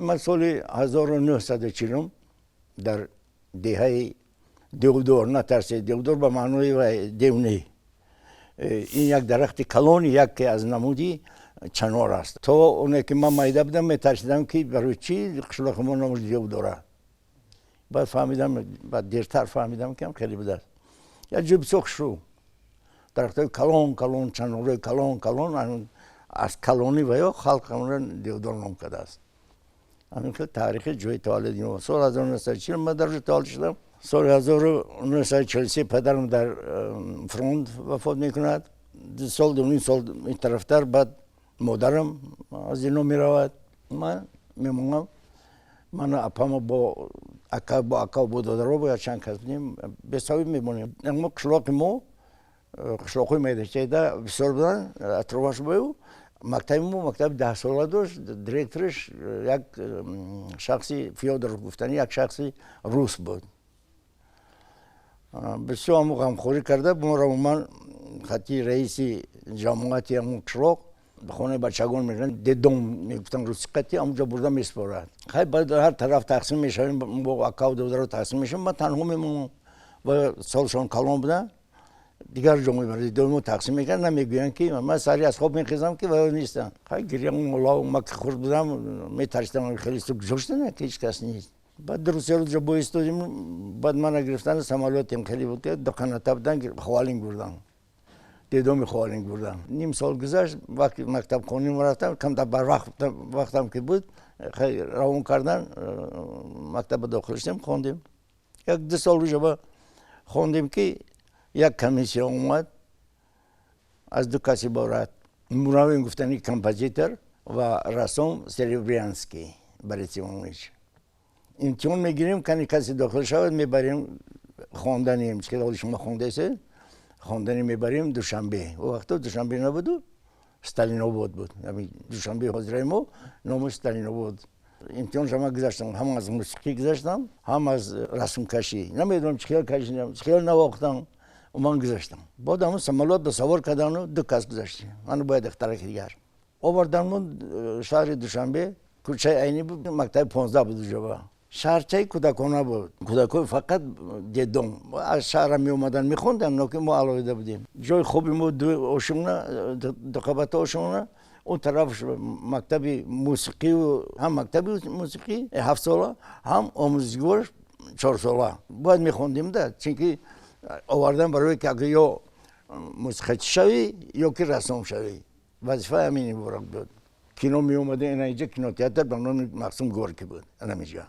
Ман соли 1940 дар деҳаи Девдор, натарсед, Девдор ба маънои вай дев не, ин як дарахти калони, яке аз намуди чанор аст. То оне ки ман майда будам, метарсидам, ки барои чӣ қишлоқи мо номаш Девдора. Баъд фаҳмидам, баъд дертар фаҳмидам, ки ҳам хеле будааст. Як ҷои бисёр хушрӯ, дарахтҳои калон калон, чанорҳои калон калон. Аз калонӣ ва ё халқ ҳамонро Девдор ном кардааст. Ҳамин хел таърихи ҷои таваллуди мо. Соли 1940 ман дар ҷо таваллуд шудам. Соли 1943 падарам дар фронт вафот мекунад. 2 сол, 2.5 сол ин тарафтар. Баъд модарам аз ино меравад, ман мемонам. Ман апама бо ака, бо ака, бо додаро, бо чанд кас будем, бесоҳиб мемонем. Мо қишлоқи мо, қишлоқҳои майдачайда бисёр буданд атрофаш бою. Мактаби мо мактаби 10сола дошт. Директораш як шахси Фёдоров гуфтани, як шахси рус буд. Бисёр ҳаму ғамхорӣ карда моро. Умуман хати раиси ҷамоати ҳамун қишлоқ хонаи бачагон мешаванд, детдом мегуфтан русӣ қати, ҳамунҷо бурда месупорад. Хай, баъд ҳар тараф тақсим мешавем, бо акаву додаро тақсим мешавем. Ман танҳо мемонам ва солшон калон буда, дигар ҷо мебарад. Доимо тақсим мекард, намегӯянд, ки ман сари аз хоб мехезам, ки ваё нестам. Хай, гирям, молав. Ма ки хурд будам, метарсидам. Хеле гузоштана, ки ҳеҷ кас нест. Баъд 2 рӯз, 3 рӯз ҷо боистодим. Баъд мана гирифтан, самолётем хеле буд, ду қаната будан, Ховалинг бурдан, детдоми Ховалинг бурдан. Ним сол гузашт. Вақти мактабхонӣ рафтам, камтар барвақт вақтам ки буд, равон кардан, мактаба дохил шудем, хондем. 1-2 сол уҷоба хондем, ки як комиссия омад аз ду кас иборат: Муравин гуфтани композитор ва рассом Серебрянский Борис Иванович. Имтиҳон мегирем, кани касе дохил шавад, мебарем хондани, ки ҳоли шумо хондасе, хондани мебарем Душанбе. О вақто Душанбе набуду, Сталинобод буд. Душанбе ҳозираи мо номаш Сталинобод. Имтиҳон шама гузаштам, ҳам аз мусиқӣ гузаштам, ҳам аз расмкашӣ. Намедонам, чӣ хел кашидам, чӣ хел навохтам, ман гузаштам. Баъд ҳамун самолёт ба савор кардану ду кас гузаштем, ману бояд духтараки дигар. Оварданмон шаҳри Душанбе, кӯчаи Айнӣ буд, мактаби 15 буд. Уҷоба шаҳрчаи кӯдакона буд, кӯдакҳои фақат детдом аз шаҳра меомадан, мехонданд, но ки мо алоҳида будем. Ҷои хоби мо ду ошёна, дуқабата ошёна. Он тараф мактаби мусиқию, ҳам мактаби мусиқӣ 7сола, ҳам омӯзгор 4сола. Бояд мехондем да, чунки овардан барои ки агар ё мусиқачӣ шавӣ, ё ки рассом шавӣ. Вазифаи ҳамин иборат буд. Кино меомада, ина инҷа кинотеатр ба номи Максим Горький буд. Анамиҷа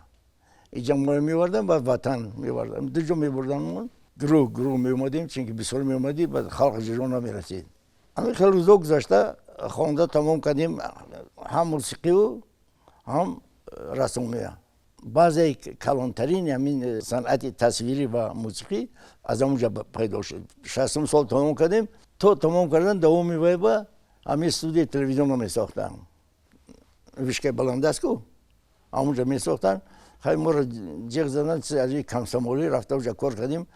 иҷа моро меовардан, баъд Ватан меовардан, ду ҷо мебурдан. Гурӯҳ гурӯҳ меомадем, чунки бисёр меомадӣ, баъд халқ ҷиро намерасид. Ҳамин хел рӯзо гузашта, хонда тамом кардем, ҳам мусиқию, ҳам рассомия. Баъзеи калонтарини ҳамин санъати тасвирӣ ва мусиқӣ аз ҳамонҷа пайдо шуд. 60-ум сол тамом кардем. То тамом кардан давоми вайба ҳамин студияи телевизионро месохтам. Вышкаи баланд аст ку, ҳамонҷа месохтанд. Хай, моро ҷеғ задан, аз комсомолӣ рафта уҷа кор кардем.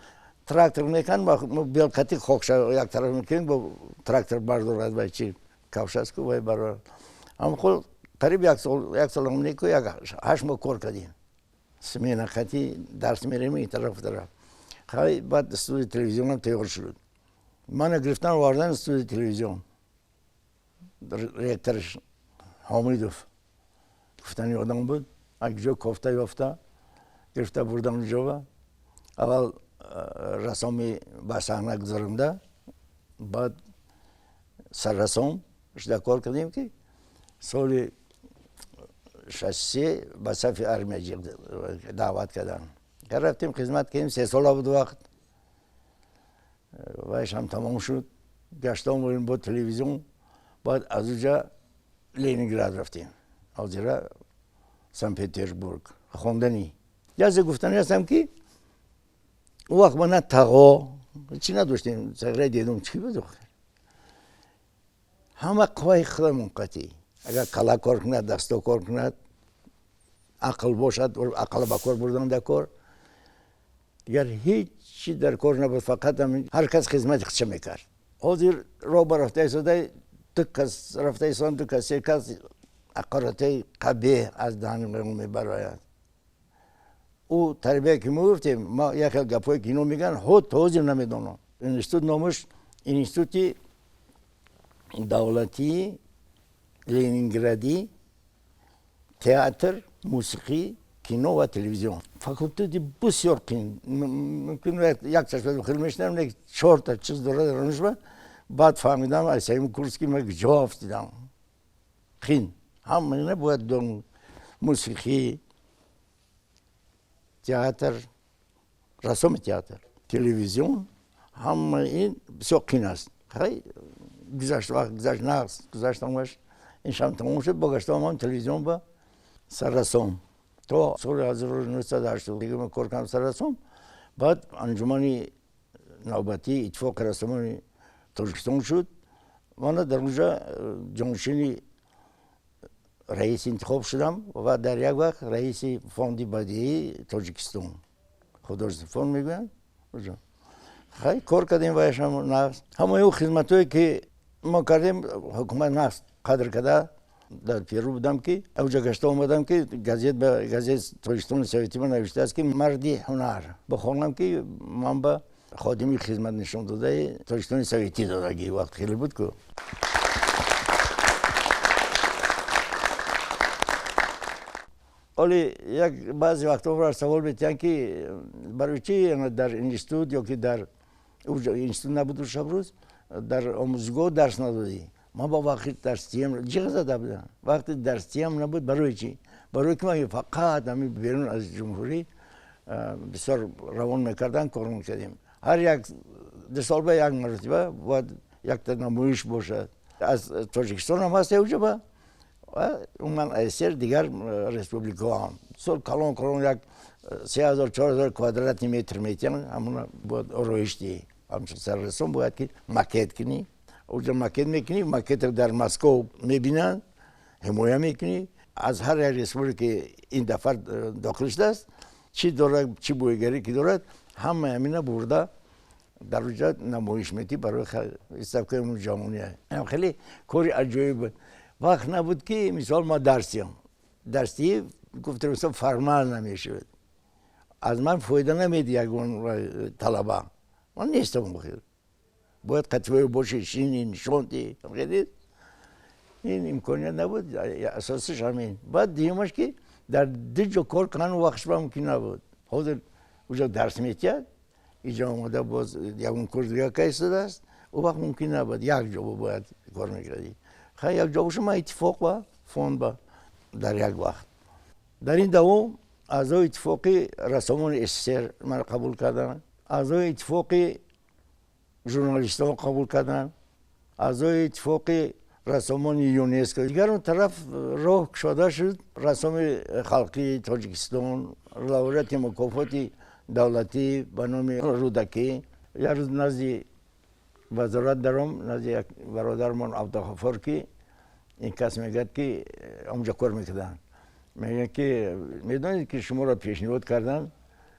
Трактор мекан, белкати хокша як тараф мекунем, бо трактор бардорад. Вай чи кавш аст ку, вай барорад. Ҳам хол қариб як сол, як солам неку, як 8 моҳ кор кардем. Смена қати дарс мерем ин тараф тараф. Хай, баъд студияи телевизионам тайёр шуд. Мана гирифтан, овардан студияи телевизион. Ректорш Ҳомидов гуфтани одам буд, як ҷо кофта ёфта гирифта бурдан ҷова. Аввал рассоми ба саҳна гузаронда, баъд саррасом шуда кор кардем, ки соли 63 ба сафи армия даъват кардам. Рафтем, хизмат кардем. 3 сола буд вақт, вайшам тамом шуд. Гашта омадем бо телевизион. Баъд аз уҷа Ленинград рафтем, ҳозира Санкт Петербург, хонданӣ. Язе гуфтанӣ ҳастам, ки он вақт ма на тағо чӣ надоштем. Сағираи детдом чӣ буд? Ҳама қувваи худамон қатъӣ. Агар кала кор кунад, дасто кор кунад, ақл бошад, ақла ба кор бурдан дар кор. Дигар ҳеҷ чи дар кор набуд, фақат ҳар кас хизмати худша мекард. Ҳозир роҳ ба рафта истода, ду кас рафта истодан, ду кас, се кас. ҳақоратҳои қабеҳ аз даҳани мо мебарояд. Ӯ тарбия ки мо гуфтем, ма як хел гапҳое ки ино мегӯянд, ҳот то ҳозир намедонам. Институт номаш Институти давлатии Ленинградӣ театр, мусиқӣ, кино ва телевизион. Факултети бисёр қин. Мумкин як чашма хел мешунавам, як чорта чиз дорад дар. Баъд фаҳмидам аз сеюм курс, ки ман ҷо афтидам. Қин. Ҳама ина бояд дон: мусиқӣ, театр, расоми театр, телевизион, ҳама ин бисёр қин аст. Хай, гузашт, вақт гузашт, нағз гузашт, ҳамаш ин шам тамом шуд. Бо гашта омадам телевизион ба саррасом. То соли 1980 кор кардам саррасом. Баъд анҷумани навбатии Иттифоқи рассомони Тоҷикистон шуд. Мана дар онҷа ҷонишини раис интихоб шудам ва дар як вақт раиси фонди бадиии Тоҷикистон, художественный фонд мегӯянд. Хай, кор кардем ваяшам нағз. Ҳамаи ӯ хизматҳое ки мо кардем, ҳукумат нағз қадр карда. Дар Перу будам, ки авҷа гашта омадам, ки газет, ба газет Тоҷикистони Советӣ ма навиштааст, ки марди ҳунар. Бихонам, ки ман ба ходими хизмат нишон додаи Тоҷикистони Советӣ додагӣ. Вақт хеле буд ку. Оли як баъзе вақтҳо савол метиҳанд, ки барои чи дар институт ё ки дар институт набуду шабрӯз дар омӯзгоҳ дарс надодӣ? Ман ба вақти дарсдиҳам ҷиғ зада будам. Вақти дарсдиҳам набуд. Барои чӣ? Барои ки ман фақат ҳамин берун аз ҷумҳурӣ бисёр равон мекардан, кор мекардем. Ҳар як 2 сол ба як маротиба бояд якта намоиш бошад. Аз Тоҷикистон ҳам ҳаст уҷаба, умуман СССР, дигар республикаҳо ҳам. Сол калон калон, як 3000, 4000 квадратный метр метиҳанд, ҳамона бояд ороиш диҳӣ. Ҳамчун саррасон бояд ки макет кунӣ. Уҷа макет мекунӣ, макетро дар Москов мебинанд, ҳимоя мекунӣ. Аз ҳар як республика ин дафъа дохил шудааст, чӣ дорад, чӣ боигарӣ ки дорад, ҳамаи ҳамина бурда дар уҷа намоиш метӣ барои выставкаи ҷаҳонӣ. Хеле кори аҷоиб буд. Вақт набуд, ки мисол ма дарсиям. Дарсдиҳӣ, гуфтем, формал намешуд. Аз ман фоида намеди ягон талаба. Ман нестам охир. Бояд қативое боши, шини, нишон диҳӣ. Ин имконият набуд, асосиш ҳамин. Баъд дуюмаш, ки дар ду ҷо кор кардан вақтш ба мумкин набуд. Ҳозир уҷо дарс метиҳад, иҷо омада боз ягон курс дига ка истодааст. Ӯ вақт мумкин набуд, як ҷо бояд кор мекардӣ. Хай, як ҷо боша, ман иттифоқ ба фонд ба дар як вақт. Дар ин давом аъзои Иттифоқи рассомони СССР маро қабул карданд, аъзои Иттифоқи журналистон қабул карданд, аъзои Иттифоқи рассомони ЮНЕСКО. Дигар он тараф роҳ кушода шуд. Рассоми халқии Тоҷикистон, лауреати мукофоти давлатӣ ба номи Рӯдакӣ. Як рӯз назди вазорат даром, назди як бародармон Абдуғаффор, ки ин кас мегӯяд, ки онҷо кор мекарданд, мегӯяд, ки медонед, ки шуморо пешниҳод карданд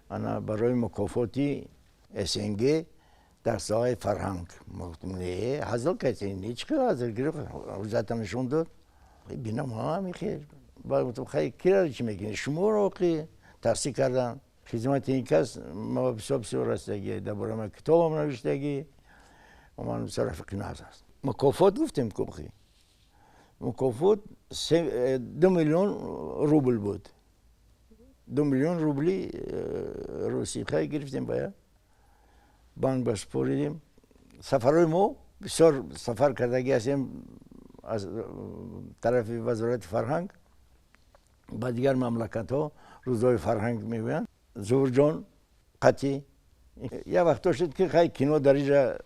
ана барои мукофоти СНГ дар соҳаи фарҳанг. Ма гуфтам: не, ҳазл кардем. Ҳеҷ ҳазл гирифт, ҳуҷҷата нишон дод, бинам, ҳами хел. Баъд гуфтам: хай, кира чӣ мекунед? Шуморо ки таҳсил кардам. Хизмати ин кас ма бисёр бисёр растагӣ, дар бораи ман китобам навиштагӣ, ман бисёр рафиқи нағз аст. Мукофот гуфтем кухи, мукофот 2 миллион рубл буд, 2 миллион рубли русӣ. Хай, гирифтем, бая банк ба супоридем. Сафарҳои мо, бисёр сафар кардагӣ ҳастем аз тарафи вазорати фарҳанг ба дигар мамлакатҳо. Рӯзҳои фарҳанг мегӯянд. Зуҳурҷон қатӣ як вақто шуд, ки хай, кино дар инҷа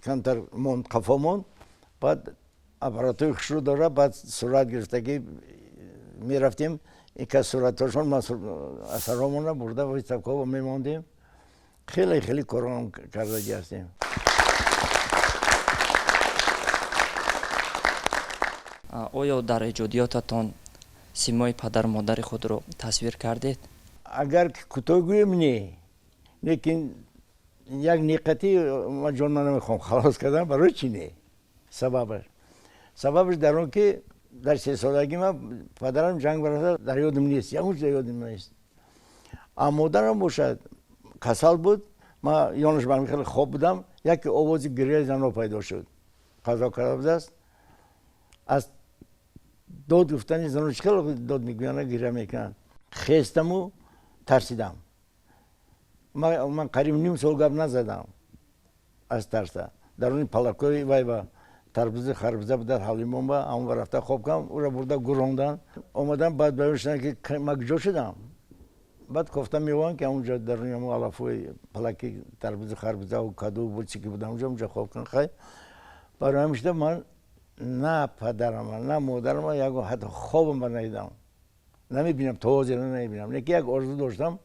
камтар монд, қафо монд. Баъд аппаратҳои хушрӯ дора, баъд сурат гирифтагӣ мерафтем. Ин кас суратҳошон, ма асарҳомонро бурда выставкаҳо мемондем. Хеле хеле корҳо кардагӣ ҳастем. Оё дар эҷодиётатон симои падару модари худро тасвир кардед? Агар кӯтоҳ гӯем, не, лекин як неқатӣ ман ҷон намехоҳам халос кардан. Барои чӣ не? Сабабаш дар он ки Дар 3 солагӣ ман падарам ҷанг барода, дар ёдам нест, ягон чиз ёдам нест. А модарам бошад, касал буд. Ман ёнаш ба хеле хоб будам, яке овози гиряи зано пайдо шуд, қазо карда будааст. Аз дод гуфтани зано, чӣ хеле дод мегӯянд, гиря мекунанд, хестаму тарсидам. Ман қариб ним сол гап назадам аз тарса. Даруни палакои вай ба тарбузи харбуза буда, ҳавлимон ба ҳамон рафта хоб кардам. Ӯра бурда гурондан омадам. Баъд баён шудам, ки ман куҷо шудам. Баъд кофта меованд, ки ҳамонҷо даруни ҳамон алафҳои палаки тарбузи харбузаву каду буд, чӣ ки буда, ҳамонҷо хоб кардам. Хай, барои ҳамин шуда, ман на падарама, на модарама ягон ҳатто хобам ба надидам, намебинам, то ҳозир намебинам. Лекин як орзу доштам,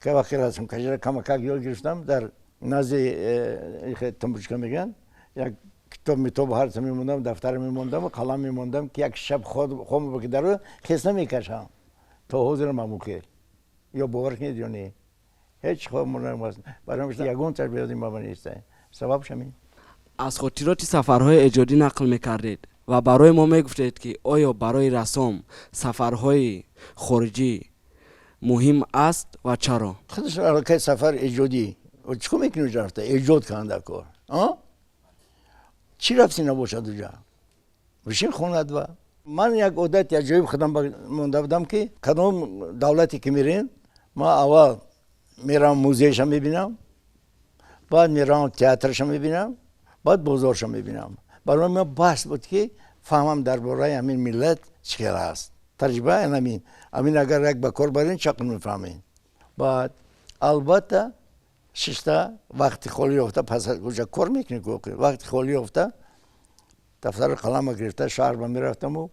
ки вақте расм кашида камакак ёд гирифтам, дар назди тумбочка мегӯянд, як китоб митоб ҳарса мемондам, дафтар мемондам, қалам мемондам, ки як шаб хоб ки даро хес намекашам. То ҳозирам ҳамун хел, ё бовар кунед, ё не, ҳеҷ хоб барои ягон чашм ёди мама нест. Сабаб ҳамин. Аз хотироти сафарҳои эҷодӣ нақл мекардед ва барои мо мегуфтед, ки оё барои рассом сафарҳои хориҷӣ муҳим аст ва чаро? Худаш аллакай сафар эҷодӣ. Чӣ кор мекунӣ уҷа рафта? Эҷод кунанд дар кор. Чӣ рафти набошад уҷа? Бишин хонад. Ва ман як одати аҷоиб худам монда будам, ки кадом давлате ки мерем, ман аввал меравам, музейша мебинам, баъд меравам, театрша мебинам, баъд бозорша мебинам. Барои ман бас буд, ки фаҳмам дар бораи ҳамин миллат чӣ хел аст. Таҷриба ҳамин, агар як ба кор барем, чақл мефаҳмем. Баъд албатта шишта, вақти холӣ ёфта, пас куҷа кор мекунӣ, вақти холӣ ёфта, дафтару қалама гирифта, шаҳр ба мерафтаму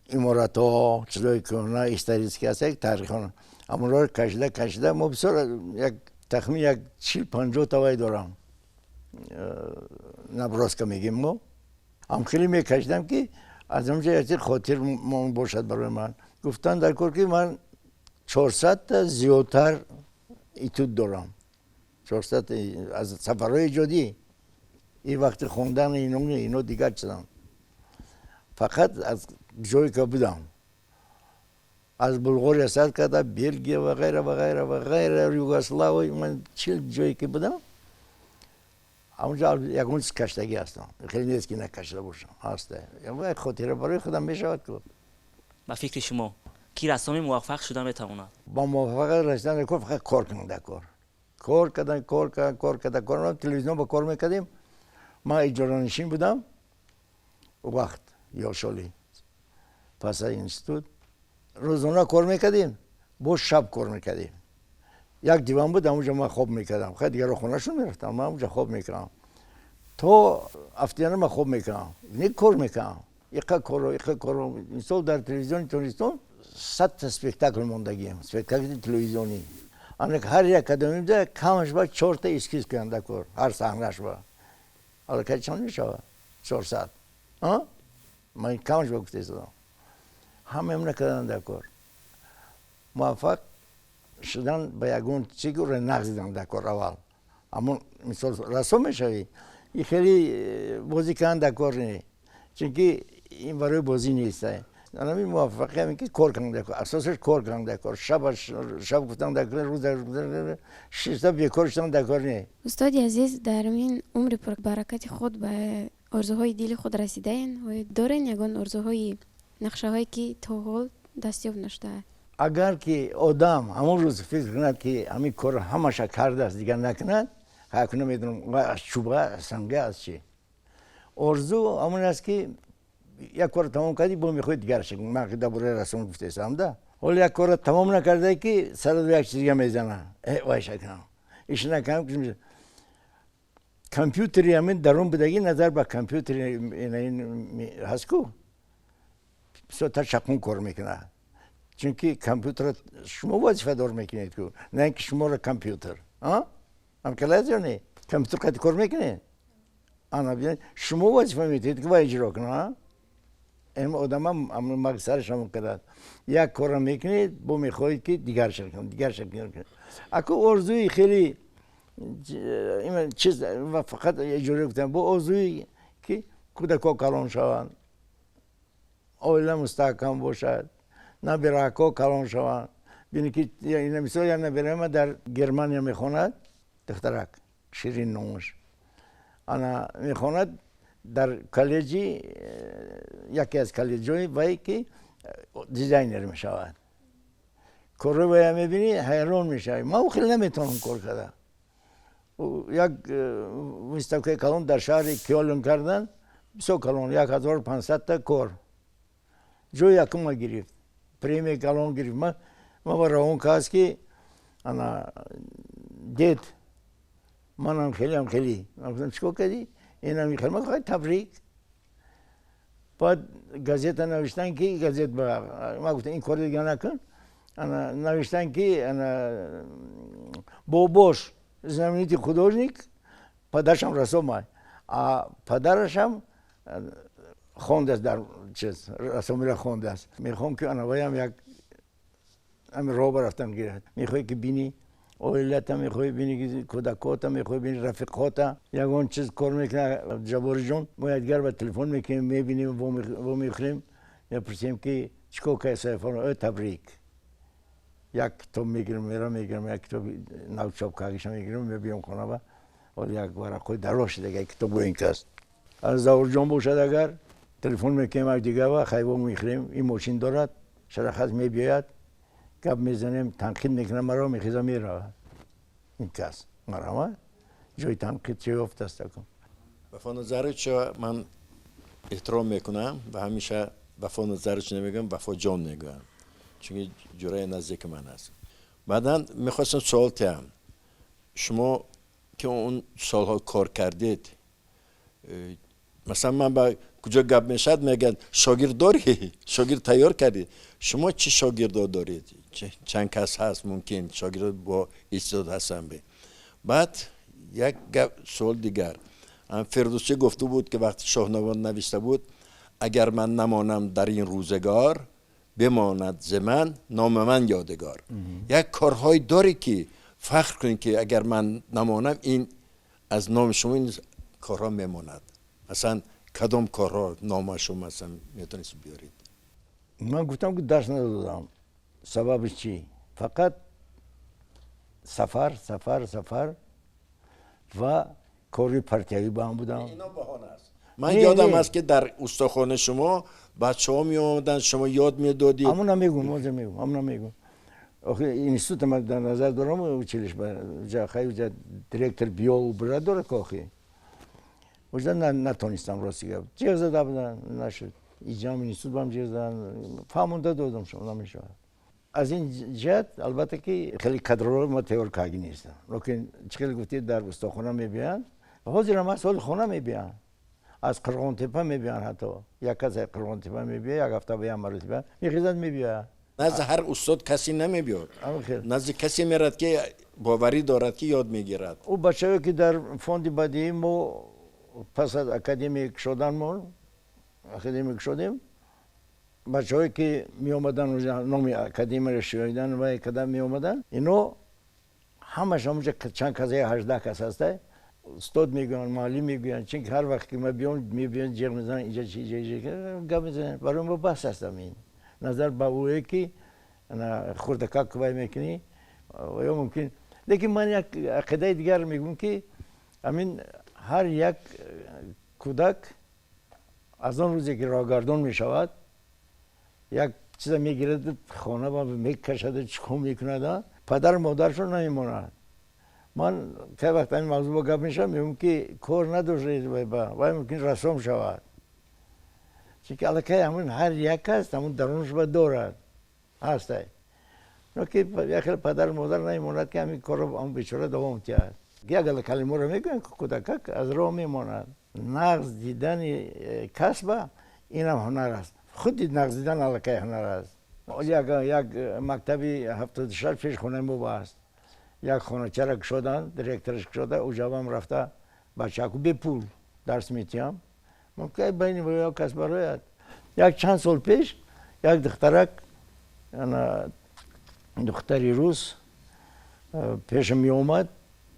иморатҳо, чизои кӯҳна, исторический аст, як таърихона, ҳамонро кашида кашида, мо бисёр, як тахмин як 40-50 тавай дорам, наброска мегем мо, ҳам хеле мекашидам, ки аз онҷо як хотир бошад барои ман. Гуфтан дар кор, ки ман 400-та зиёдтар этюд дорам, 400 аз сафарҳои эҷодӣ. Ин вақти хондан ино дигар чизам, фақат аз ҷое ки будам, аз Булғория сар карда, Белгия ва ғайра ва ғайра ва ғайра, Югославия, ман 40 ҷое ки будам, ҳамонҷо ягон чиз каштагӣ ҳастам. Хеле нест, ки накашида бошам, ҳаста. Як хотира барои худам мешавад ку. Ба фикри шумо, ки рассоми муваффақ шуда метавонад? Ба муваффақият расидан кор фақат кор кунанд, кор, кор кардан, кор кардан, кор кардан, кор. Телевизион ба кор мекардем. Ман иҷоранишин будам вақт ёшолӣ, пас аз институт рӯзона кор мекардем, боз шаб кор мекардем. Як диван буд, ҳамонҷо ман хоб мекардам. Хай, дигарро хонашон мерафтам, ман ҳамонҷо хоб мекардам. То афтияна ман хоб мекардам, не, кор мекардам. Иқа коро, иқа коро. Мисол, дар телевизиони Тоҷикистон 100-та спектакл мондагием, спектакли телевизионӣ. Ана ҳар як кадомида камаш ба чорта эскиз кунанд дар кор, ҳар саҳнаш ба аллакай чанд мешавад? 400. Ман камаш ба гуфта истодам. Ҳамаам накарданд дар кор. Муваффақ шудан ба ягон чи ки ӯро нағзидан дар кор аввал. Ҳамон мисол рассом мешавӣ, и хеле бозӣ кардан дар кор не, чунки ин барои бозӣ нест. Ҳамин муваффақият ҳамин, ки кор кардан дар кор, асосаш кор кардан дар кор. Шабаш шаб гуфтан дар кор, рӯз шишта бекор шудан дар кор не. Устоди азиз, дар ин умри пурбаракати худ ба орзуҳои дили худ расидаен? Оё дорен ягон орзуҳои, нақшаҳое, ки то ҳол дастёб нашудааст? Агар ки одам ҳамон рӯз фикр кунад, ки ҳамин корро ҳамаша кардааст, дигар накунад, ҳакуна медонам, аз чӯба, аз санга, аз чӣ. Орзу ҳамон аст, ки як корро тамом кардӣ, бо мехоҳӣ дигараш. Ман дар бораи рассом гуфтаистам да. Ҳоло як корро тамом накарда, ки сарат як чиз дига мезана: э, вайша кунам, иш накунам. Компютери ҳамин дарун будагӣ назар ба компютери ҳаст ку, бисёртар чақун кор мекунад, чунки компютера шумо вазифадор мекунед ку, на ин ки шуморо компютер. Ҳамкалаз ё не? Компютер қати кор мекунед, ана шумо вазифа метиҳед, ки вай иҷро кунад. Одама мағзи ҳамон кардад. Як корро мекунед, бо мехоҳед, ки дигарша кунед, дигарша кунед. Аку орзуи хеле чиз ва фақат иҷора гуфтам, бо орзуи ки кӯдакҳо калон шаванд. Оила мустаҳкам бошад, набираҳо калон шаванд. Бини ки мисол, як набираи ма дар Германия мехонад, духтарак, Ширин номаш, ана мехонад дар коллеҷи, яке аз коллеҷҳои вай, ки дизайнер мешавад. Корҳои вая мебинӣ, ҳайрон мешавӣ. Ман хеле наметавонам кор карда. Як выставкаи калон дар шаҳри Кёлн кардан, бисёр калон, 1500-та кор, ҷои якума гирифт, премияи калон гирифт. Ма ба равон кааст, ки ана дед, манам хелеам хеле. Ман гуфтам: «Чӣ кор кардӣ?» Инам хеле, ман табрик. Баъд газета навиштан, ки газет, ман гуфтам: «Ин кори дига накун». Ана навиштан, ки ана бобош знаменитый художник, падаршам рассомай, а падарашам хондааст, дар чиз рассомиро хондааст. Мехоҳам, ки ана ваям як ами роҳ рафтан гирад. Мехоҳӣ, ки бинӣ оилата, мехоҳӣ бинӣ кӯдакота, мехоҳӣ бинӣ рафиқота. Ягон чиз кор мекунад Ҷаббориҷон, мо якдигар ба телефон мекунем, мебинем, вомехӯрем, мепурсем, ки чӣ кор кард Сайфон, табрик. Як китоб мегирам, мера мегирам, як китоби нав чоп кардиша мегирам, мебиём хона, ба як варақҳои дароз шуда китоб ин каст. Аз Завурҷон бошад, агар телефон мекунем якдигар ва хайво мехӯрем, ин мошин дорад, шарахат мебиёяд, гап мезанем, танқид мекунам маро, мехеза меравад. Ин кас марҳамат, ҷои танқид чӣ ёфтааст? Вафо Назаровича ман эҳтиром мекунам ва ҳамеша Вафо Назарович намегӯям, Вафо ҷон мегӯям, чунки ҷураи наздики ман аст. Баъдан мехостам суол тиҳам: шумо ки он солҳо кор кардед, масалан, ман ба куҷо гап мешавад, мегӯянд: «Шогирд дорӣ? Шогирд тайёр кардӣ?» Шумо чӣ шогирдо доред? Чанд кас ҳаст, мумкин шогирд бо истеъдод ҳастанд? Баъд як гап, суол дигар: Фирдӯсӣ гуфта буд, ки вақти Шоҳнома навишта буд, агар ман намонам дар ин рӯзгор, бимонад зи ман номи ман ёдгор. Як корҳое дорӣ, ки фахр кунед, ки агар ман намонам, ин аз номи шумо ин корҳо мемонад? Масалан, кадом корҳо номашо масалан метавонед биёред? Ман гуфтам, ки дарс надодам. Сабабиш чӣ? Фақат сафар, сафар, сафар ва кори партиявӣ ба ҳам будам. Ман ёдам аст, ки дар устохонаи шумо бачаҳо меомаданд, шумо ёд медодид. Ҳамона мегӯм, ҳозир мегӯм, ҳамона мегӯм. Охи института ман дар назар дорам, училище, хай уҷа директор биёву бира дорад, охи уҷа натонистам, рости гап, ҷеғ зада будан, нашуд. Иҷам институт бам ҷеғ задан, фаҳмонда додам, шумо намешавад. Аз ин ҷиҳат, албатта, ки хеле кадрҳоро ма тайёр карди нестам, лекин чӣ хеле гуфтед, дар устохона мебиёянд, ҳозирам ҳаст, ҳоли хона мебиёянд, аз Қурғонтепа мебиёянд. Ҳатто як кас аз Қурғонтепа мебиёяд, як ҳафта ба як маротиба мехезад, мебиёяд. Назди ҳар устод касе намебиёд, назди касе мерад, ки боварӣ дорад, ки ёд мегирад. Ӯ бачаҳое, ки дар фонди бадиӣ мо пас аз академия кушоданмон, академия кушодем, бачаҳое, ки меомаданд, номи академияро шунидан ва када меомаданд, ино ҳамаш ҳамуҷа чанд кас, 18 кас ҳаста, устод мегӯянд, муаллим мегӯянд, чунки ҳар вақт ки ма биём, мебиёнд, ҷеғ мезананд: «Иҷа чи, иҷа, иҷа», гап мезананд. Барои мо бас ҳастам ин назар ба ӯе, ки хурдакак вай мекунӣ ё мумкин. Лекин ман як ақидаи дигар мегӯм, ки ҳамин ҳар як кӯдак аз он рӯзе, ки роҳгардон мешавад, як чиза мегирад, хона мекашад, чикор мекунад, падару модаршон намемонад. Ман кай вақт ҳамин мавзӯъ бо гап мешавам, мегӯм, ки кор надошед, вай мумкин рассом шавад, чунки аллакай ҳамун ҳар як кас ҳамун дарунаш ба дорад, ҳастай, ки як хел падару модар намемонад, ки ҳамин корро ҳамун бечора давом диҳад. Як ала калимаро мегӯям, ки кӯдакак аз роҳ мемонад. Нағз дидани касба инам ҳунар аст, худи нағз дидан аллакай ҳунар аст. Як мактаби 76 пеш хонаи мо аст, як хоначара кушоданд, директораш кушода, уҷавам рафта бачаку бепул дарс метиҳам. Мумкин байни кас барояд. Як чанд сол пеш як духтарак, духтари рус, пешам меомад.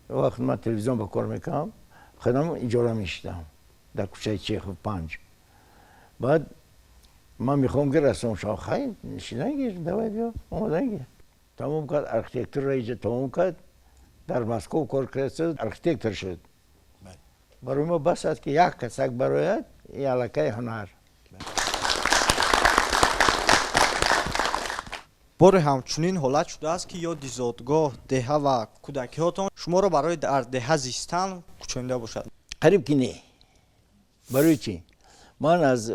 Вақт ман телевизион ба кор мекардам, худам иҷора мешидам дар кӯчаи Чехов 5. Баъд Ман мехоҳам ки рассом шавам. Хай, нишинагир, давай биё, омадагир. Тамом кард, архитектурро иҷа тамом кард, дар Москов кор кард, архитектор шуд. Барои мо бас аст, ки як касак барояд, и аллакай ҳунар. Боре ҳам чунин ҳолат шудааст, ки ёди зодгоҳ, деҳа ва кӯдакиҳотон шуморо барои дар деҳа зистан кӯчонида бошад? Қариб ки не. Барои чӣ? Ман аз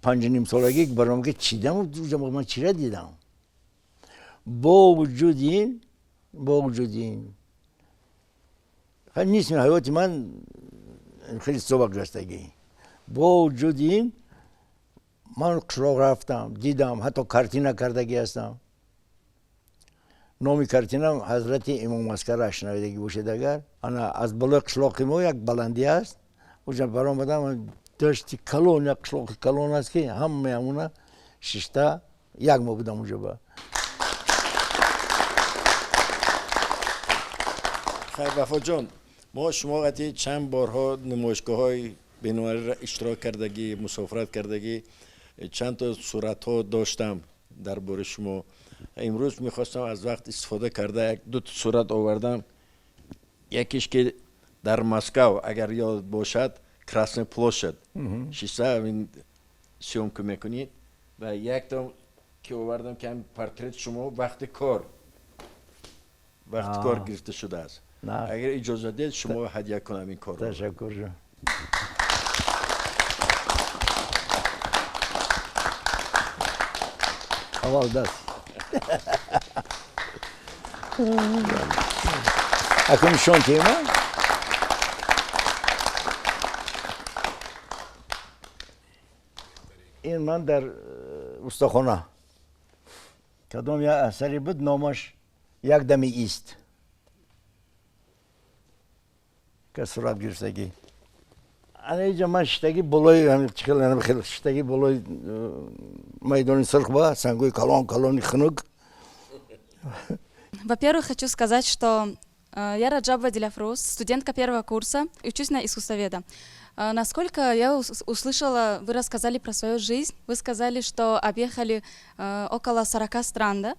5,5 солагӣ баром ки чидам, ман чира дидам. Бо вуҷуди ин нисми ҳаёти ман хеле собақ гузаштагӣ. Бо вуҷуди ин ман қишлоқ рафтам, дидам, ҳатто картина кардагӣ ҳастам. Номи картинам «Ҳазрати Имом Аскар», шунавидагӣ бошед агар. Ана аз болои қишлоқи мо як баландӣ аст, уҷа баромадам, дашти калон, як қишлоқи калон аст, ки ҳамаи ҳамуна шишта як моҳ будам уҷа ба. Хайр, Вафоҷон, мо шумо қати чанд борҳо намоишгоҳҳои байналмилалиро иштирок кардагӣ, мусофират кардагӣ, чанд то суратҳо доштам дар бораи шумо. Имрӯз мехостам аз вақт истифода карда як ду сурат овардам. Якиш ки дар Москав, агар ёд бошад, Красная площадь шиста съёмка мекунед, ва якто ки овардам, ки ҳамин портрет шумо вақти кор гирифта шудааст. Агар иҷоза диҳед, шумо ҳадя кунам ин корро. Ташаккур. Аввал даст. Акун нишон тема. Ин ман дар устохона кадом як асаре буд, номаш «Як дами ист», ка сурат гирифтагӣ. Ана иҷа ман шиштагӣ болои хел шиштагӣ, болои майдони сурх ба сангои калон калони хунук. Во-первых, хочу сказать, что я Раджабова Диляфрус, студентка первого курса, учусь на искусствоведа. Насколько я услышала, вы рассказали про свою жизнь, вы сказали, что объехали около 40 стран, да?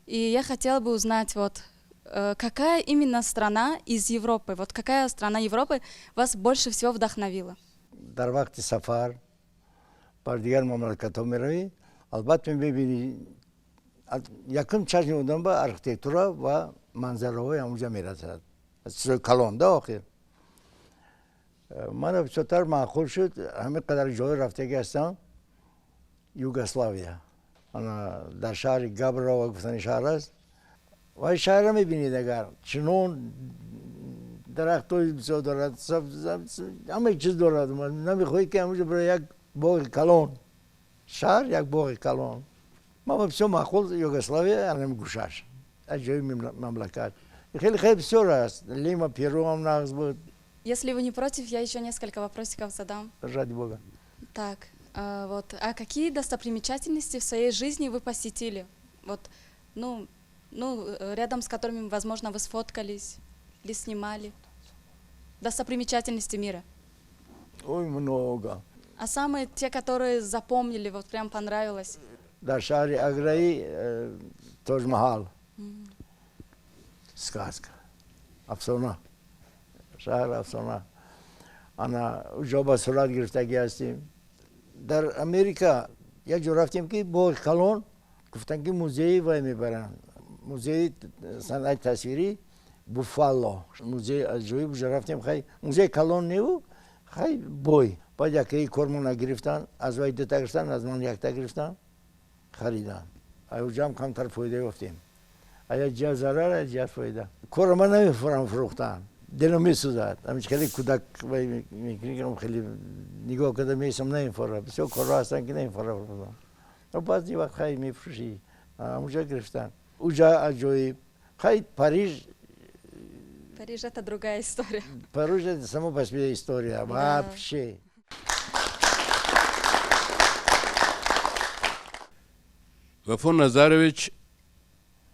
И я хотела бы узнать, вот, какая именно страна из Европы, вот какая страна Европы вас больше всего вдохновила? Дар вақти сафар бар дигар мамлакатҳо меравӣ, албатта мебинӣ, якум чашми одам ба архитектура ва манзараҳои ҳамонҷа мерасад, чизои калон да. Охир мана бисёртар маъқул шуд, ҳамин қадар ҷое рафтагӣ ҳастам, Югославия, ана дар шаҳри Габрово гуфтани шаҳр аст. Ва шаҳрро мебинед агар, чунон дарахтҳои бисёр дорад, ҳамаи чиз дорад, намехоҳӣ ки ҳамонҷо барои як боғи калон, шаҳр як боғи калон. Ман бисёр маъқул Югославия, анам гӯшаш аз ҷои мамлакат хеле хеле бисёр аст. Лима, Перу ҳам нағз буд. Если вы не против, я еще несколько вопросиков задам. Ради бога. Так, вот, а какие достопримечательности в своей жизни вы посетили? Вот, ну, рядом с которыми, возможно, вы сфоткались или снимали? Достопримечательности мира. Ой, много. А самые те, которые запомнили, вот прям понравилось? Дар шаҳри Аграи Тоҷмаҳал, сказка, афсона, шаҳр афсона. Ана уҷо ба сурат гирифтагӣ ҳастем. Дар Америка як ҷо рафтем, ки боғи калон, гуфтанд, ки музеи вай мебаранд, музеи санъати тасвирӣ, Буффало, музеи аҷоиб. Уҷо рафтем, хай, музеи калон неву, хай, бой. Баъд якаи кормона гирифтан, аз вай дута гирифтан, аз ман якта гирифтан, харидан. Уҷам камтар фоида ёфтем, ая ҷиҳат зарар, ая ҷиҳат фоида. Корро ман намефурам, фурӯхтан дилам месӯзад. Ҳамин хеле кӯдак мекунӣ, хеле нигоҳ карда меистам, намефурам. Бисёр корҳо ҳастанд, ки намефурам. Баъзи вақт хай мефурӯшӣ. Ҳамуҷа гирифтан, уҷа аҷоиб. Хай, Париж. Париж — это другая история. Париж — это само по себе история. Вообще. Вафо Назарович,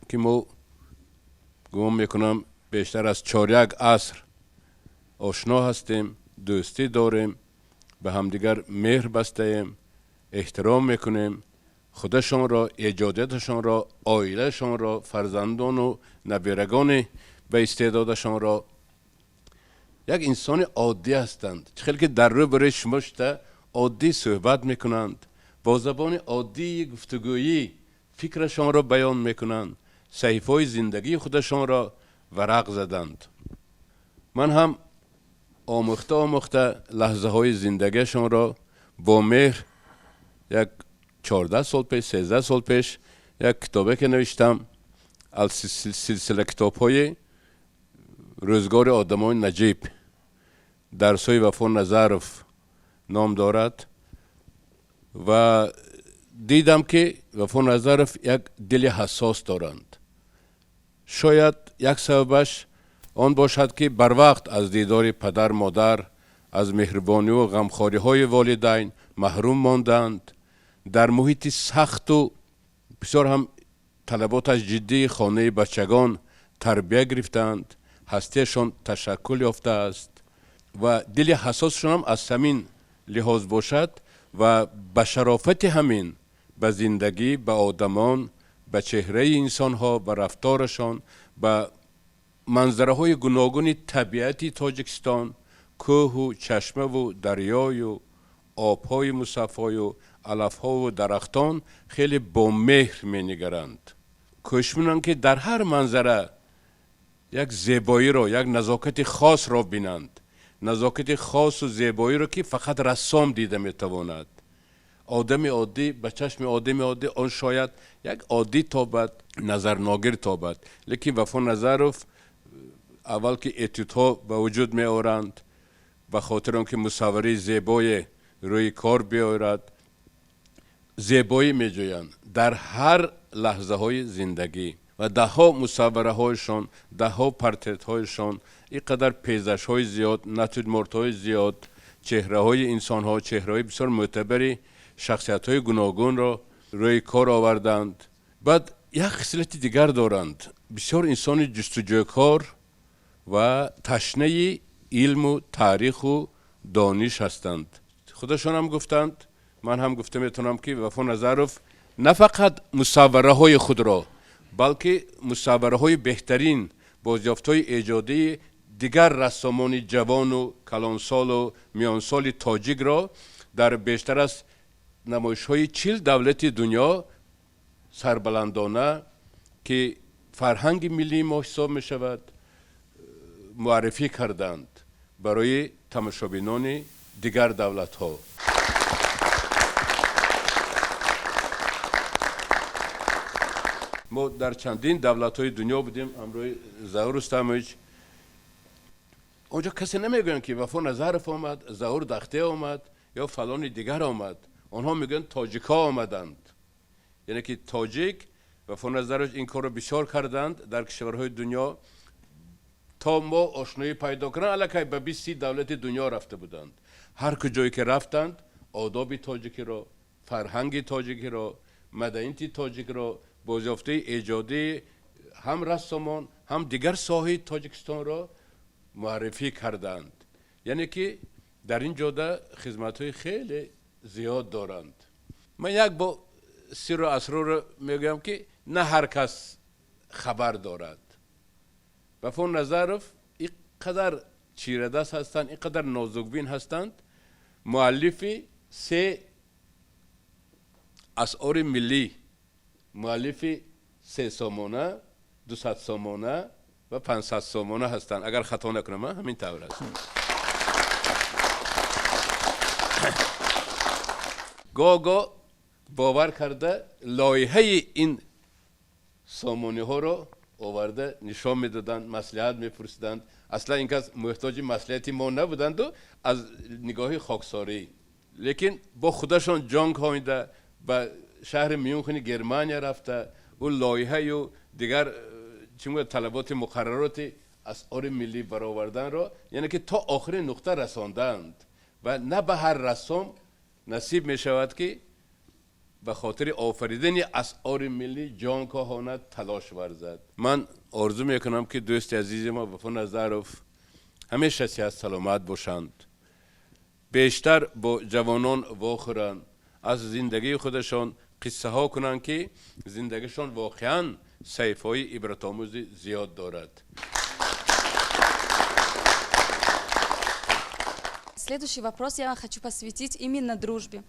ки мо гумон мекунам, бештар аз чоряк аср ошно ҳастем, дӯстӣ дорем, ба ҳамдигар меҳр бастаем. Эҳтиром мекунем худашонро, эҷодияташонро, оилаашонро, фарзандону набирагони ба истеъдодашонро. Як инсони оддӣ ҳастанд, чӣ хеле ки дар рӯ барои шумо шуда оддӣ суҳбат мекунанд, бо забони оддии гуфтугӯӣ фикрашонро баён мекунанд, саҳифаҳои зиндагии худашонро варақ заданд. Ман ҳам омӯхта омӯхта лаҳзаҳои зиндагиашонро бо меҳр як 14 сол пеш, 13 сол пеш як китобе ки навиштам, аз силсила китобҳои рӯзгори одамони наҷиб, дарсҳои Вафо Назаров ном дорад. Ва дидам, ки Вафо Назаров як дили ҳассос доранд. Шояд як сабабаш он бошад, ки барвақт аз дидори падар модар, аз меҳрубониву ғамхориҳои волидайн маҳрум монданд, дар муҳити сахту бисёр ҳам талаботаш ҷиддии хонаи бачагон тарбия гирифтаанд, ҳастиашон ташаккул ёфтааст ва дили ҳассосшонам аз ҳамин лиҳоз бошад ва ба шарофати ҳамин ба зиндагӣ, ба одамон, ба чеҳраи инсонҳо, ба рафторашон, ба манзараҳои гуногуни табиати Тоҷикистон, кӯҳу чашмаву дарёю обҳои мусаффою алафҳову дарахтон хеле бомеҳр менигаранд. Кӯшиш мекунанд, ки дар ҳар манзара як зебоиро, як назокати хосро бинанд, назокати хосу зебоиро, ки фақат рассом дида метавонад. Одами оддӣ, ба чашми одами оддӣ он шояд як оддӣ тобад, назарногир тобад, лекин Вафо Назаров аввал ки этюдҳо ба вуҷуд меоранд, ба хотири он ки мусаввари зебое рӯи кор биёрад, зебоӣ меҷӯянд дар ҳар лаҳзаҳои зиндагӣ ва даҳҳо мусаввараҳояшон, даҳҳо портретҳояшон, ин қадар пейзажҳои зиёд, натюрмортҳои зиёд, чеҳраҳои инсонҳо, чеҳраҳои бисёр мӯътабари шахсиятҳои гуногунро рӯи кор оварданд. Баъд як хислати дигар доранд: бисёр инсони ҷустуҷӯкор ва ташнаи илму таъриху дониш ҳастанд. Худашонам гуфтанд, ман ҳам гуфта метавонам, ки Вафо Назаров на фақат мусаввараҳои худро, балки мусаввараҳои беҳтарин бозёфтҳои эҷодии дигар рассомони ҷавону калонсолу миёнсоли тоҷикро дар бештар аз намоишҳои 40 давлати дунё сарбаландона, ки фарҳанги миллии мо ҳисоб мешавад, муаррифӣ карданд барои тамошобинони дигар давлатҳо. Мо дар чандин давлатҳои дунё будем ҳамроҳи Заур Рустамович. Онҷо касе намегӯянд, ки Вафо Назаров омад, Заур Дахте омад ё фалони дигар омад. Онҳо мегӯянд, тоҷикҳо омаданд, яъне ки тоҷик. Вафо Назаров ин корро бисёр карданд дар кишварҳои дунё. То мо ошноӣ пайдо кунанд, аллакай ба 20-30 давлати дунё рафта буданд. Ҳар куҷое ки рафтанд, одоби тоҷикиро, фарҳанги тоҷикиро, маданияти тоҷикро, бозёфтаи эҷодии ҳам рассомон, ҳам дигар соҳаи Тоҷикистонро муаррифӣ карданд. Яъне ки дар ин ҷода хизматҳои хеле зиёд доранд. Ман як бо сирру асрорро мегӯям, ки на ҳар кас хабар дорад. Вафо Назаров ин қадар чирадаст ҳастанд, ин қадар нозукбин ҳастанд, муаллифи се асъори миллӣ, муаллифи 3 сомона, 200 сомона ва 500 сомона ҳастанд. Агар хато накунам, ҳамин тавр аст. Гоҳ гоҳ бовар карда лоиҳаи ин сомониҳоро оварда нишон медоданд, маслиҳат мепурсиданд. Аслан ин кас муҳтоҷи маслиҳати мо набуданду аз нигоҳи хоксорӣ, лекин бо худашон ҷон коҳида ба шаҳри Мюнхени Германия рафта, ӯ лоиҳаю дигар чӣ мегӯяд, талаботи муқаррароти асъори миллӣ бароварданро, яъне ки то охирин нуқта расонданд. Ва на ба ҳар рассом насиб мешавад, ки ба хотири офаридани асъори миллӣ ҷонкоҳона талош варзад. Ман орзу мекунам, ки дӯсти азизи мо Вафо Назаров ҳамеша сиҳат саломат бошанд, бештар бо ҷавонон вохӯранд. Аз зиндагии худашон қиссаҳо кунанд, ки зиндагишон воқеан саҳифаҳои ибратомӯзи зиёд дорад. Следующий вопрос я хочу посвятить именно дружбе.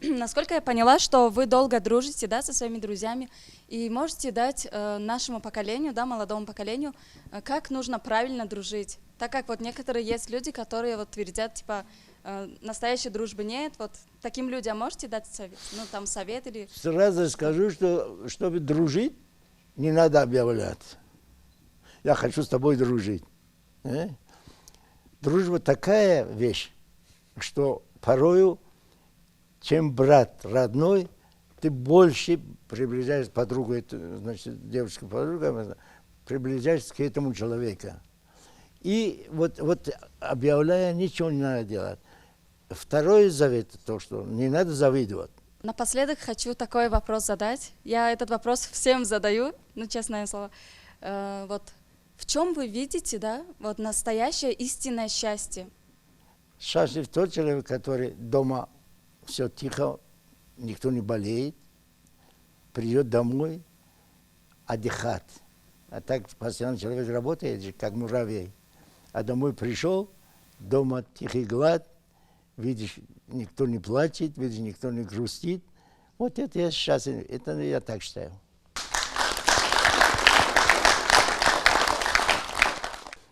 Насколько я поняла, что вы долго дружите, да, со своими друзьями, и можете дать нашему поколению, да, молодому поколению, как нужно правильно дружить. Так как вот некоторые есть люди, которые вот твердят, типа, настоящей дружбы нет, вот таким людям можете дать совет, ну, там, совет или... Сразу скажу, что чтобы дружить, не надо объявлять. Я хочу с тобой дружить. Дружба такая вещь, что порою, чем брат родной, ты больше приближаешь подругу, значит, девушка подруга, приближаешься к этому человеку. И вот объявляя, ничего не надо делать. Второй завет, то, что не надо завидовать. Напоследок хочу такой вопрос задать. Я этот вопрос всем задаю, ну, честное слово. Вот в чем вы видите, да, вот настоящее истинное счастье? Счастлив тот человек, который дома все тихо, никто не болеет, придет домой отдыхать. А так постоянно человек работает, как муравей. А домой пришел, дома тихий глад, видишь, никто не плачет, видишь, никто не грустит. Вот это я счастлив, это я так считаю.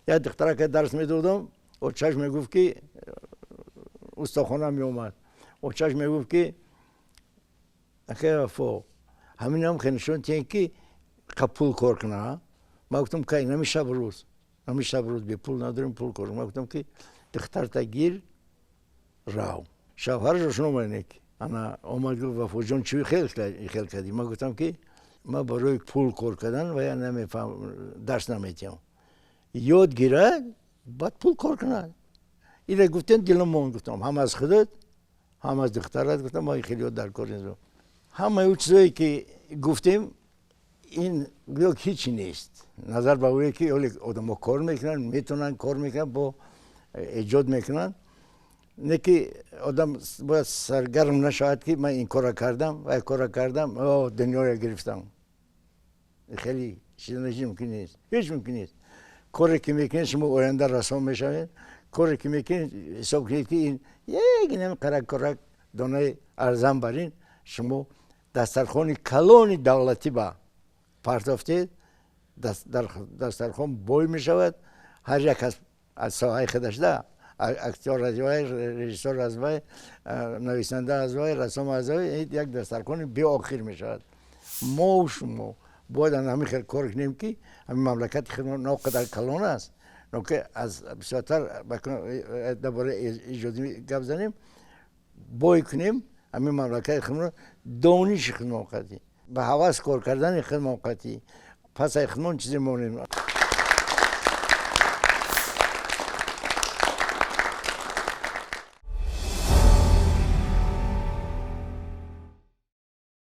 Я духтарака дарс медодам, очаш мегуфт, ки устохона меомад. Очаш мегуфт, ки акай Вафо, ҳаминам хеле нишон тиҳем, ки қа пул кор куна. Ман гуфтам, кай нами шаб рӯз, нами шаб рӯз бе пул надорем, пул кор. Ман гуфтам, ки духтарта гир, рав. Шавҳараш ошно омад. Ана омад, гуфт, Вафоҷон, чӣ хел кардӣ? Ман гуфтам, ки ман барои пул кор кардан ва я намефаҳм, дарс наметиҳам. Ёд гирад, баъд пул кор кунад. Ира гуфтем, дилам монд, гуфтам, ҳам аз худат, ҳам аз духтарат, гуфтам, ма хеле ёд дар кор нест. Ҳамаи ӯ чизое ки гуфтем, ин гӯё ҳичи нест. Назар ба ӯе ки оле одамо кор мекунанд, метавонанд кор мекунанд, бо эҷод мекунанд. Не ки одам бояд саргарм нашавад, ки ман ин корро кардам ва корро кардам, о, дунёя гирифтам. Хеле чиз мумкин нест. Ҳеҷ мумкин нест. Коре ки мекунед, шумо оянда расон мешавед. Коре ки мекунед, ҳисоб кунед, ки ин як инам қарак-корак донаи арзан барин, шумо дастархони калони давлатӣ ба партофтед, дастархон бой мешавад, ҳар як аз соҳаи худаш да, актёр аз вай, режиссёр аз вай, нависанда аз вай, рассом аз вай, як дастархони беохир мешавад. Мо шумо бояд ҳамин хел кор кунем, ки ҳамин мамлакати худмон на қадар калон аст, но ки аз бисёртар дар бораи эҷодӣ гап занем, бой кунем ҳамин мамлакати худмон, дониши худмон қатӣ, ба ҳавас кор кардани худмон қатӣ, пас ай худмон чизе монем.